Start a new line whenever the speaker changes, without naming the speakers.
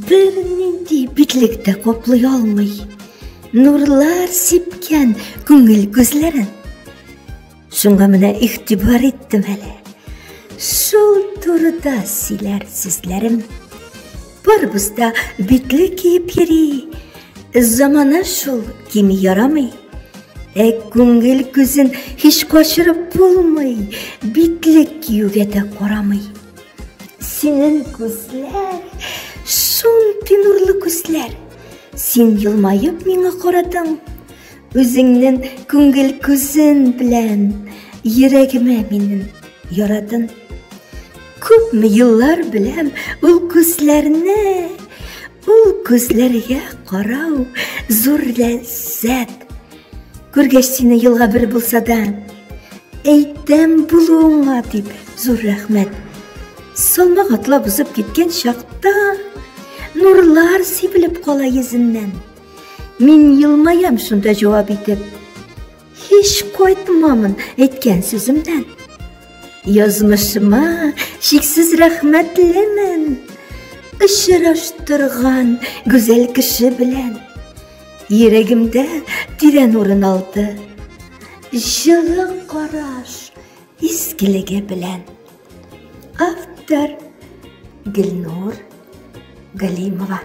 Бернинди битлек тә каплый алмый. Нурлар сипкән күңел күзләрен. Шуңа менә игътибар иттем әле. Шул турыда сөйләр сүзләрем. Барыбыз да битлек киеп йөри. Замана шул кими ярамый. Ә күңел күзен һич качырып булмый, битлек киюгә дә карамый. Синең күзләр, шундый нурлы күзләр. Син елмаеп миңа карадың. Үзеңнең күңел күзен белән йөрәгемә минем ярадың. Күпме еллар беләм ул күзләрне, ул күзләргә карау зур ләззәт. Күргәч сине елга бер булса да, әйтәм булуыңа дип зур рәхмәт. Салмак атлап узып киткән чакта нурлар сибелеп кала йөзеннән. Мин елмаям шунда җавап итеп. Һич кайтмамын әйткән сүземнән. Язмышыма чиксез рәхмәтлемен. Очраштырган гүзәл кеше белән. Йөрәгемдә тирән урын алды. Җылы караш изгелеге белән. Автор Гөлнур Галимова.